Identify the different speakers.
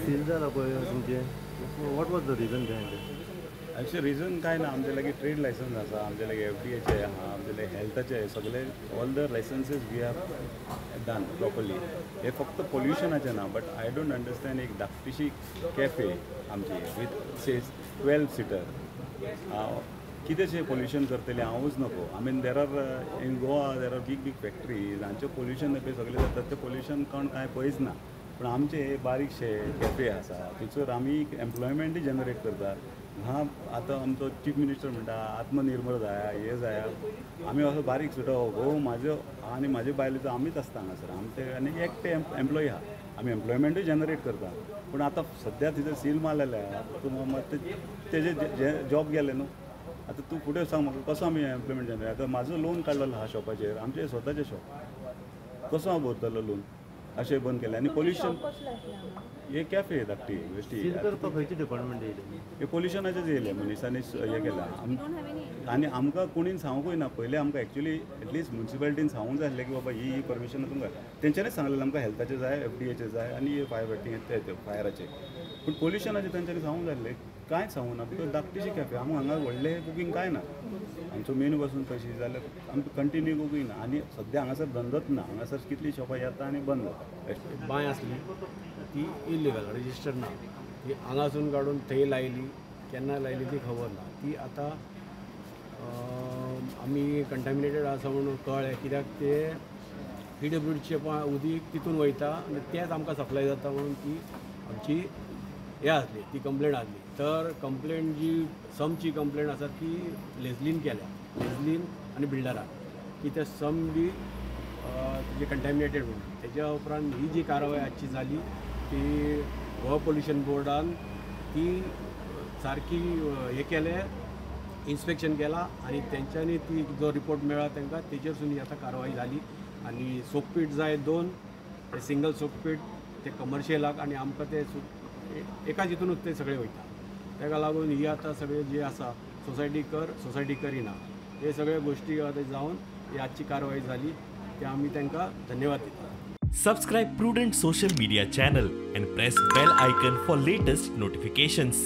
Speaker 1: Seal जाला पळय तुमचें, what was the reason behind it?
Speaker 2: Actually reason कांय ना, आमचे लागीं ट्रेड लायसन्स आसा, आमचे लागीं एफडीएचे आहा, आमचे लागीं हेल्थाचे, सगळे all the licenses we have done properly. हे फक्त पोल्युशनाचें ना, बट I don't understand एक धाकटीशी कॅफे आमची विथ से 12 सिटर कितेंशें पोल्युशन करतलें हांवूच नको. I mean there are in Goa there are big big factories, हांचें पोल्युशन पळय सगळें जाता, तें पोल्युशन कोण कांय पळयच ना. पूण आमचे हे बारीकशे कॅफे आसा थंयसर आमी एम्प्लॉयमेंटूय जनरेट करता. हां, आतां आमचो चीफ मिनिस्टर म्हणटा आत्मनिर्भर जाया, हे जाया, आमी असो बारीक सुटो घोव म्हाजो आनी म्हाजे बायलेचो आमीच आसता हांगासर, आमचे आनी एकटे एम्प्लॉई आहा, आमी एम्प्लॉयमेंटूय जनरेट करता. पूण आतां सद्या थंयसर सील मारलेलें आहा, तूं तेजे जॉब गेले न्हू. आतां तूं फुडें सांग म्हाका कसो आमी एम्प्लॉयमेंट जनरेट. आतां म्हाजो लोन काडलेलो आहा शॉपाचेर, आमचें स्वताचें शॉप, कसो हांव भरतलो लोन? अशें बंद केलें. आनी पोल्युशन हे कॅफे धाकटी बेश्टी
Speaker 1: खंयचे डिपार्टमेंट येयलें?
Speaker 2: हे पोल्युशनाचेच येयलें, मनिसांनी हें केलां. आनी आमकां कोणीन सांगूंकूय ना पयलें, आमकां एक्चुली एटलिस्ट म्युनिसिपालिटीन सांगूंक जाय आसलें की बाबा ही परमिशन तुमकां, तेंच्यांनीच सांगलेलें आमकां हेल्थाचें जाय, एफडीएचें जाय आनी फायर फायटींग ते फायराचें. पूण पोल्युशनाचें तेंच्यांनी सांगूंक जाय आसलें, कांयच सांगूं ना. Because धाकटीशी कॅफे, आमकां हांगा व्हडलें कुकींग कांय ना, आमचो मेनू पासून तशी जाल्यार आमकां कंटिन्यू कुकींग ना. आनी सद्या हांगासर धंदोच ना, हांगासर कितलीं शॉपां येता आनी बंद जाता.
Speaker 3: बांय आसली ती इलिगल, रजिस्टर ना, ती हांगासून काडून थंय लायली, केन्ना लायली ती खबर ना. ती आतां आमी कंटेमिनेटेड आसा म्हणून कळ्ळें, कित्याक ते पीडब्ल्यूडीचे उदीक तितून वयता आनी तेंच आमकां सप्लाय जाता म्हणून ती आमची हें आसली, ती कंप्लेन आसली. तर कंप्लेन जी समची कंप्लेन आसा ती लेजलीन केल्या, लेजलीन आनी बिल्डरान, की ते सम बी जे कंटेमिनेटेड म्हणून. तेज्या उपरांत ही जी कारवाय आजची जाली ती गोवा पोल्युशन बोर्डान ती सारकी हें केलें, इन्स्पेक्शन केलां आनी तेंच्यांनी ती जो रिपोर्ट मेळ्ळा तांकां तेजेरसून ही आतां कारवाय जाली. आनी सोकपीट जाय 2, ते सिंगल सोकपीट ते कमर्शियलाक आनी आमकां ते एकाच हितूनच ते सगळे वयता. ताका लागून ही आतां सगळे जी आसा सोसायटी कर, सोसायटी करिना, हे सगळे गोश्टी आतां जावन ही आजची कारवाय जाली, ते आमी तांकां धन्यवाद दिता.
Speaker 4: Subscribe Prudent social media channel and press bell icon for latest notifications.